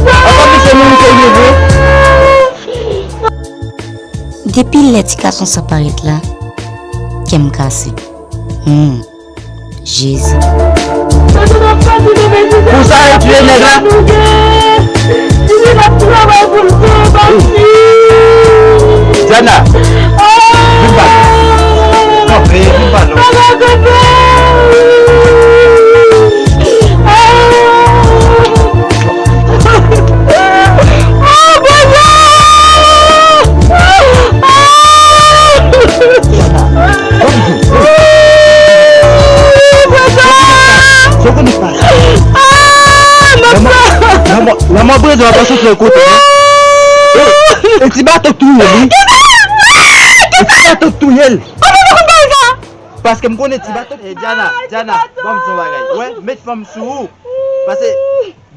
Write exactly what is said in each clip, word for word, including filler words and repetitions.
Apa misye mouri serye vre? Depi lè ti gason sa parèt la, kè m kase. Hmm. Jezi. Pou sa yo tiye nèg la? Diana, vin pa. Kanpe, vin pa non. Lanmò Brezon ap soufle kote. E ti bato k touye l, wi. E ti bato k touye l. Paske m konnen ti bato. Eh, Diana, Diana, ban m di w yon bagay. Wè, met fanm sou ou. Paske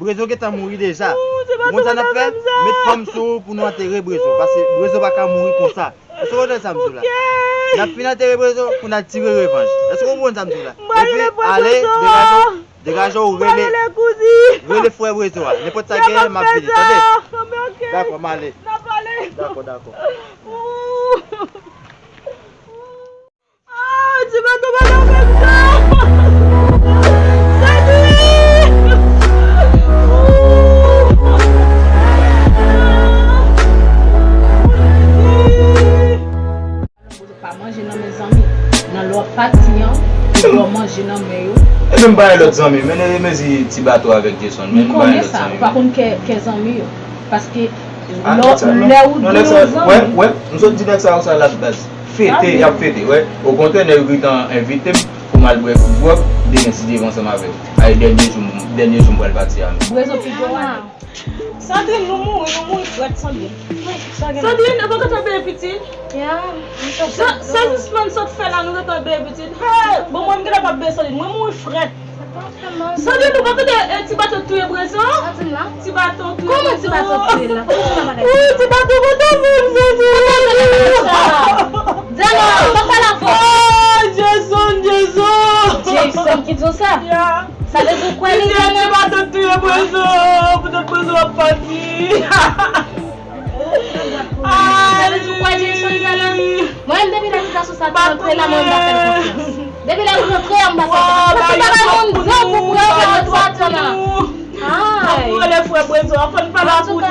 Brezo gentan mouri deja. Ou konn sa n ap fè? Met fanm sou ou pou nou antere Brezo. Paske Brezo pa ka mouri konsa. Èske w konprann sa m di w la? N ap fin antere Brezo pou n al tire revanj. Èske w konprann sa m di w la? Epi, ale, degaje w, degaje w, rele, rele frè Brezo a. Nenpòt sa genyen, m ap vini, tande? Dakò, m ale. Dakò, dakò. Ah, ti bato pa nan menm tan. Sèdi! Ooh. Ooh, Jezi. Pa manje nan men zanmi. Nan lè w ap pati an, ou dwe manje nan men yo. Ebyen, m pa gen lòt zanmi. Men e mezi ti bato avèk Jason. Men m pa gen lòt zanmi. Ou pa konn kè, kè zanmi yo. Paske lè, lè ou di yon zanmi. Wè, wè, m sot di nèg sa yo sa la baz. Fete, y ap fete, wè. Okontrè, nèg yo gentan envite m pou m al bwè gwòg, demen si Dye vle ansanm avè yo. Ay, dènye jou, dènye jou m pral pati a menm. Brezo pi gwo a. Sandrine, nou mouri, nou mouri frèt, Sandrine. Sandrine, ou poko t ap byen pitit? Ya, m t ap... Sa, sa sispann sot fè la, nou gentan byen pitit. Hey, bon, mwen, m gentan p ap byen, Sandrine. Mwen mouri frèt. Sandrine, ou pa tande, eh, ti bato touye Brezo? Ti bato touye Brezo. Kòman ti bato touye l la? Kòman ti bato touye l la? Wi, ti bato pa ta fè m, Sandrine. Diana, pa pale avè m. Ah, Jason, Jason. Jason ki di w sa? Ya. Sa vle di w kwè li, Diana? Ti bato touye Brezo, poutèt Brezo ap pati. Sa vle di w kwè Jason, Diana? Mwen menm depi lè ti gason sa te rantre la, mwen m pa fè l konfyans. Depi lè l rantre a, m pa fè l konfyans. Paske pa bay moun zan pou pran yo, pa bay twa tan la. Ay. Fò n rele frè Brezo a, fò n pale ak ou di.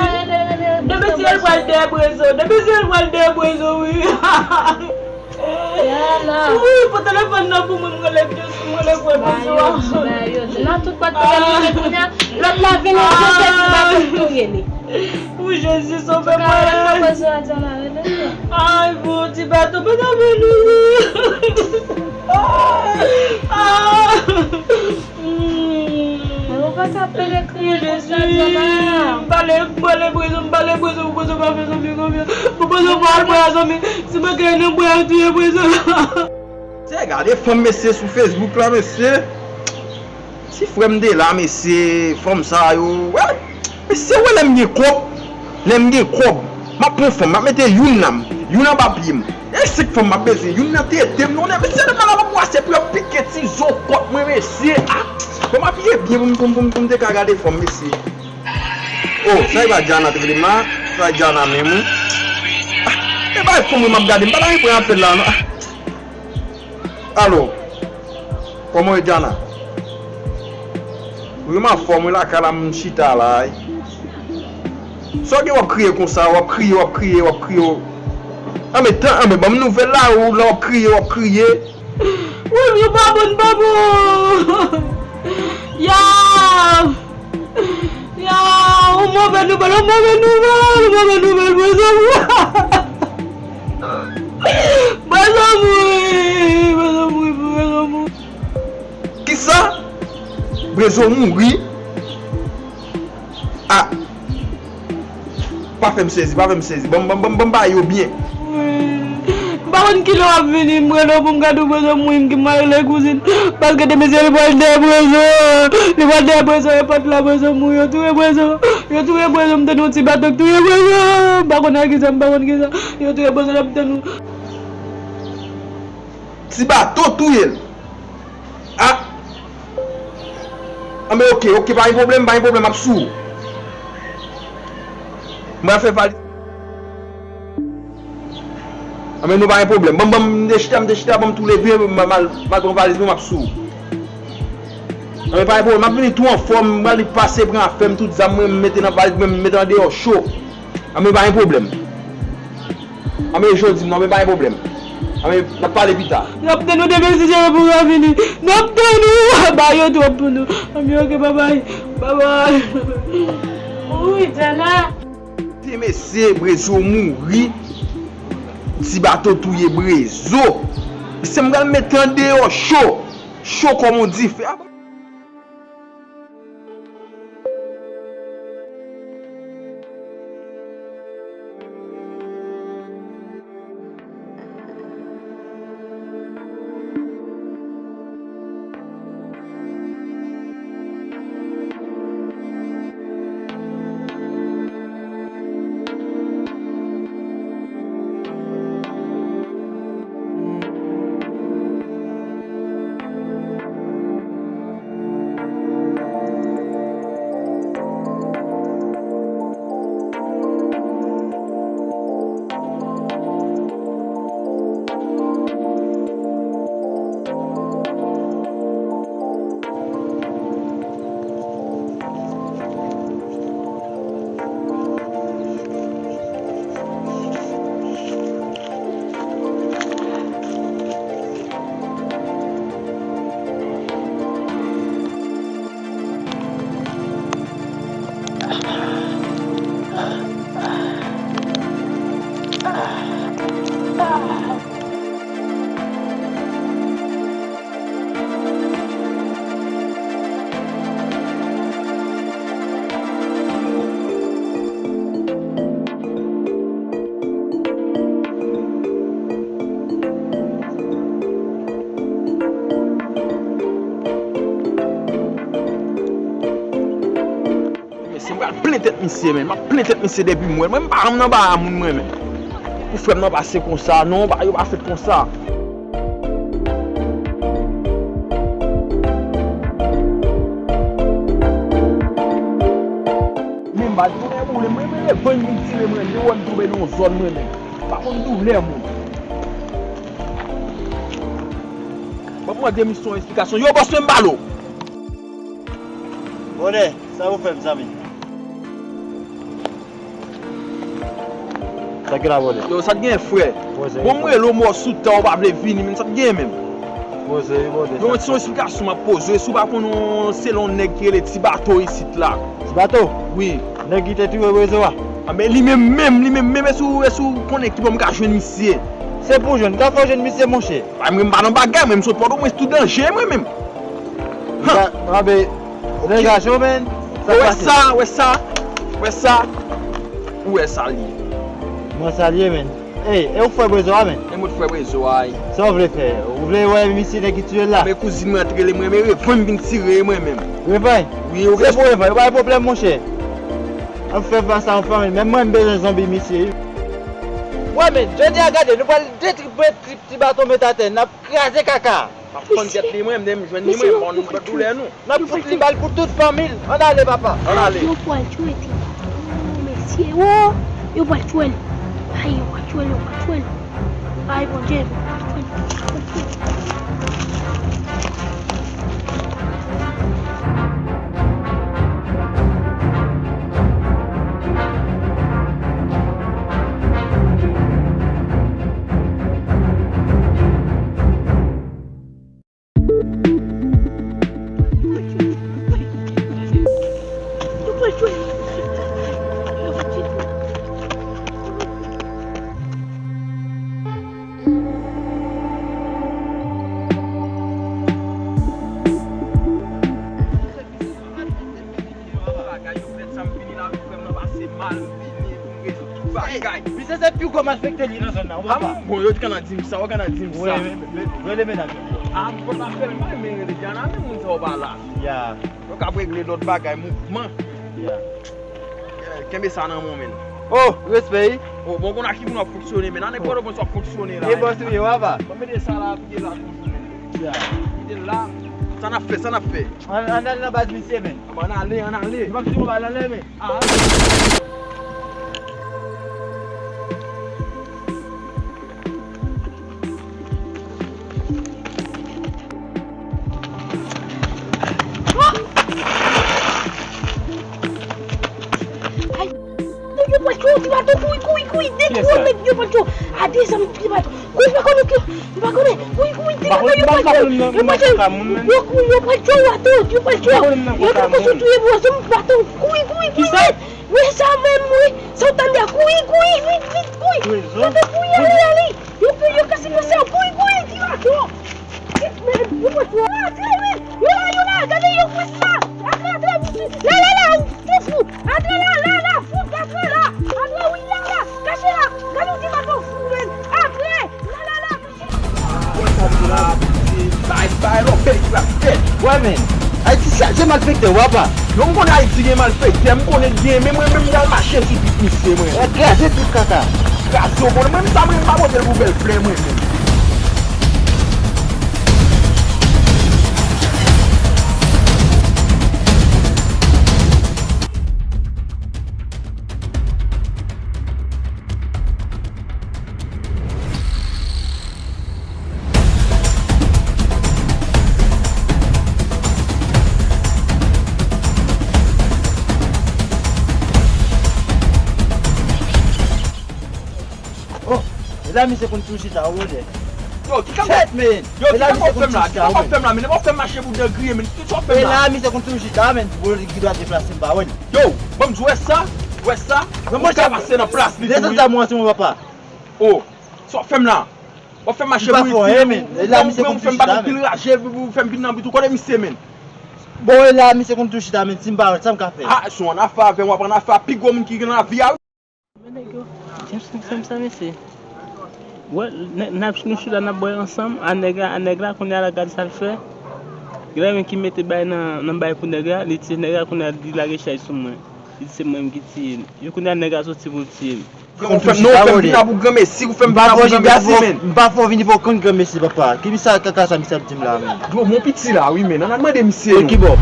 Depi si el pral dèyè Brezo, depi si el pral dèyè Brezo, wi. Wi, pran telefòn nan pou mwen, m rele, m rele frè Brezo a. Nan tout pòt kote m rele kounye a, lòt la vini, kote ti bato touye li. Wi, Jezi, sove mwen. Ay, bon, ti bato, pa ta vin nou. Ah. Mwen pa ka pede kriye konsa, Diana. M pale, m pale Brezo, m pale Brezo, pou Brezo pa fè zanmi konfyans. Pou Brezo pa al bwè a zanmi. Si mwen gen nan bwè a touye Brezo. Se gade fanm mesye sou Facebook la, mesye. Si frè m te la, mesye, fanm sa yo, wè. Mesye, wè lè m gen kòb, lè m gen kòb, m ap pran fanm, m ap mete youn nan m, youn anba pye m. E senk fanm m ap bezwen, youn nan tete m, non, mesye, demen la m ap bwase pou yo pike ti zo kòt mwen, mesye. Ah, bon, m apiye byen pou m, pou m, pou m, pou m te ka gade fanm, mesye. Oh, sa e pa Diana te rele m la, sa e Diana menm, wi. Ah, e pa fanm mwen m ap gade, m pa ta renmen pran apèl la, non. Ah. Alo, kòman w ye, Diana? Wi, m anfòm, wi, lakay la, m chita la, wi. Sa w gen, w ap kriye konsa, w ap kriye, w ap kriye, w ap kriye, w... Anben, tan, anben, ban m nouvèl la, ou la, w ap kriye, w ap kriye. Wi, m pa bon, m pa bon. Ya! Ya, yon move nouvèl, yon move nouvèl, yon move nouvèl, Brezo mouri. Brezo mouri, Brezo mouri, Brezo mouri. Kisa? Brezo mouri? Ah. Pa fè m sezi, pa fè m sezi. Ban m, ban m, ban m, ban m bay yo byen. M pa konn kilè w ap vini, m rele w pou m gade w, Brezo mouri, m gen mal rele kouzin. Paske demen si li pral dèyè Brezo. Li pral dèyè Brezo, e pòt la, Brezo mouri, yo touye Brezo. Yo touye Brezo, m tande yon ti bato k touye Brezo. M pa konn a kisa, m pa konn kisa. Yo touye Brezo, l ap tann ou. Ti bato touye l. Ah! Anben, oke, oke, pa gen pwoblèm, pa gen pwoblèm, m ap sou ou. M pral fè valiz. Anben, nou pa gen pwoblèm. Ban m, ban m, m te chita, m te chita, ban m tou leve, m al, m al pran valiz mwen, m ap sou ou. Anben, pa gen pwoblèm, m ap vini tou anfòm, m pral pase pran afè m, tout zam mwen, m mete nan valiz mwen, m mete nan deyò cho. Anben, pa gen pwoblèm. Anben, jodi, non, men pa gen pwoblèm. Anben, n ap pale pita. N ap tann ou demen si Jere pou w vini. N ap tann ou. Ba yo twòp pou nou. Anben, oke, babay. Babay. Wi, Djana. Te mesye, Brezo mouri. Ti Bato touye Brezo. Se m pral mete an deyò cho. Cho kòm on dife. Mesye, m pral plen tèt misye, men. M ap plen tèt misye depi m wè l. Mwen, m pa janm nan ba a moun, mwen, men. Pou frè m nan pase konsa, non, ba yo pa fèt konsa. Men m pa di mwen boule, mwen, mwen, mwen, revanj vin tire mwen, de wè m tonbe nan yon zòn, mwen, men. M pa konn doulè, moun. Ban m mande misye yon esplikasyon. Yo, bòs, men m balo. Bonè, sa ou fè, mezanmi? Sa ki la, bonè? Yo, sa t gen, frè? Bon, mwen rele w, mò sou tan, ou pa vle vini, men sa t gen menm? Poze, poze. Yo, se yon esplikasyon m ap poze w, si w pa konn, se yon nèg ki rele Ti Bato isit la. Ti Bato? Wi. Nèg ki te touye Brezo a? A, men li menm menm, li menm menm, èske w, èske w konnen ki bò m ka jwenn misye? Se pou w jwenn, ka fè w jwenn misye, monchè? Bay mwen, m pa nan bagay, mwen, m sot Pòtoprens, tou danje, mwen menm. Anben, ou dèja cho, men. Sa k pase? Wè sa, wè sa, wè sa. Ou wè sa l ye. Mwen sa l ye, men. Ey, e ou k frè Brezo a, men? E mwen k frè Brezo a, ey. Sa w vle fè? Ou vle wè misye nèg ki tiye l la? Men kouzin mwen ant rele mwen, men revanj m vin tire mwen menm. Revanj? Wi, ou... Se pou revanj, pa gen pwoblèm, monchè. Ann fè fas a yon fanmi. Menm mwen, m bezwen zonbi misye, wi. Wè, men, jodi a, gade, nou pral detripe trip Ti Bato met atè, n ap kraze kaka. M ap fann tèt li, mwen, m jwenn li, mwen, bon, nou pran doulè nou. N ap fout li bal pou tout fanmi l. Ann ale, papa. Ann ale. Yo pral tchwete. O, mesye, o, yo pral tchwe l. Ay, yo pral tchwe l, yo pral tchwe l. Ay, Bondye, yo pral tchwe l. Bagay yo fè sa, m vini la, frè m nan pase mal, m vini pou m rezoud tout bagay. Misye se pi gwo malfektè li nan zòn nan, ou pa. Bon, yo t konn ap di m sa, yo t konn ap di m sa. Rele medam yo. A, m konn ap fè l, m pa renmen rele Djana, men moun sa yo pa la. Ya. Yo ka ap regle lòt bagay, mouvman. Ya. Kenbe sa nan men w, men. Oh, respè, wi. Oh, bon, konn a ki moun w ap fonksyone, men. Nan nenpòt moun w ap fonksyone la. E bòs ou ye, w ap pa. Bon, mete sa la, kite la toujou, men. Ya. Kite l la. Sa n ap fè, sa n ap fè? Ann, ann al nan baz misye, men. Ann ale, ann ale. Li p ap di nou pa al anlè, men. Ah. Ay, nèg yo pran tchou, ti bato, kouri, kouri, kouri, de gwo nèg yo pran tchou. A de zam, ti bato. Kouri, pa konnen, kouri, pa konnen. Kouri, kouri, ti bato, yo pran tchou. Yo pran tchou. Yo kouri, yo pran tchou, bato, yo pran tchou. Yo poko sot touye pou zam, bato. Kouri, kouri, kouri, vit. Wi, sa menm, wi. Sa w tande a, kouri, kouri, vit, vit, kouri. Kouri, kouri, ale, ale. Yo, yo kase konsa, kouri, kouri, ti bato. Vit, men, yo pran tchou. Antre, wi. Yo la, yo la, gade yo pran sa. Antre, antre, vit, vit. La, la, la, ou fou, fou. Antre la, la, la, fout, antre la. Antre, wi, la, la. Kache la. Gade yon ti bato fou, men. Antre. La, la, la. Bay, bay, non, bèl ekip la fèt. Wè, men. Ayiti chaje malfektè, w apa. Non, m konnen Ayiti gen malfektè, m konnen l gen, men mwen menm, m pral mache sou tout misye, mwen. E kraze tout kaka. Kraze w, bon, mwen, sa, mwen, m pa pote l pou bèl flè, mwen, menm. Oh, e la misye konn tou chita, wè. Yo, ki kanpe? Shit, man. Yo, ki kanpe w ap fè m la? Ki kanpe w ap fè m la, men? Lè w ap fè m mache pou dan griye, men. Ki w ap fè m la? E la misye konn tou chita, men. Pou li ki dwa deplase m pa wè. Yo, ban m di w wè sa, wè sa. Ou ka pase nan plas li tou, wi. Desann zam ou an sou mwen, papa. Oh, sa w ap fè m la? W ap fè m mache pou itil, men ou fè m bat anpil raje, ou fè m vin nan bit ou, kote misye, men? Bon, e la, misye konn tou chita, men, si m pa wè l, sa m ka fè? Ah, si w ann afè avè m, w ap ann afè a pi gwo moun ki gen nan lavi a, wi. Men nèg yo, James, fè m sa, mesye. Wè, nè-, n ap, nou chita, n ap bwè ansanm, a nèg la, a nèg la, kounye a la, gad sa l fè. Gen yon ki mete bay nan, nan bay pou nèg la, li tiye nèg la, kounye a, li lage chay sou mwen. Li di se mwen menm ki tiye l. Yo kounye a nèg la soti pou l tiye m. Ou fè m, non, ou fè m vin la pou granmesi, ou fè m vin la pou granmesi, men. M pa fè w vini pou okenn granmesi, papa. Ki misye kaka sa misye ap di m la, men? Yo, mon piti la, wi, men. Ann al mande misye, non. Ki bò?